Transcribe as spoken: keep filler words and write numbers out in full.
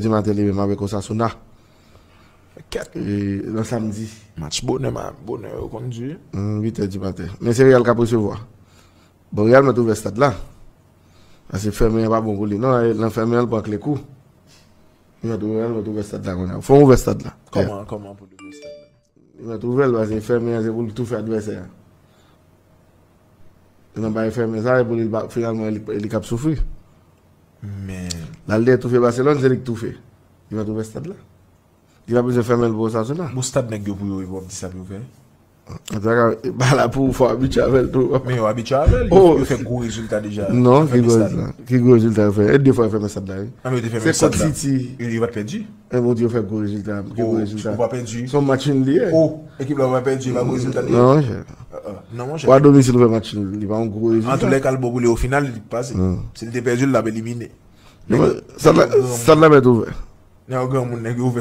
Dimaten li menm avèk Osasuna. Kèt. E, nan samdi. Match bonè, ma, bonè, yo konn di. Hmm, uit è dimaten. Men se Real k ap resevwa. Bon, Real mèt ouvè stad la. Paske fèmen an pa bon pou li. Non, nan fèmen an, l pran kle kou. Li mèt ouvè, l mèt ouvè stad la kounye a. Fò ouvè stad la. Kòman, kòman pou l ouvè stad la? Li mèt ouvè l, paske fèmen an, se pou l toufe advèsè a. Nan bay fèmen sa, e pou li, finalman, li, li k ap soufri. Men. L al dèyè toufe Barcelone, se li k toufe. Li mèt ouvè stad la. Li pa bezwen fèmen l pou Osasuna. Bon, stad nèg yo pou yo, w ap di sa pou yo fè. Antouka, ba la pou ou fò abitye avè l tou. Men yo abitye avè l, Oh. yo, yo fè gwo rezilta deja. Non, Yo ki fèmen gwo stad. Rezilta. Ki gwo rezilta yo fè? E de fwa yo fèmen stad la, wi. Ah, men yo te fèmen Se stad kont la. City. Yo, yo pa t pèdi. E bon, yo fè gwo rezilta. Ki Oh, gwo rezilta? Ou pa pèdi. Se yon match nul li ye. Oh, ekip la pa pèdi, pa gwo rezilta li ye. Non, monchè. Ah, ah. Non, monchè. Ou a domisil ou fè match nul, li pa yon gwo rezilta. Antouka, l bon pou li o final, li pase. Non. Si l te pèdi, l t ap elimine. Non, men, stad la, stad la mèt ouvè. Nan yon granmoun, nèg yo ouvè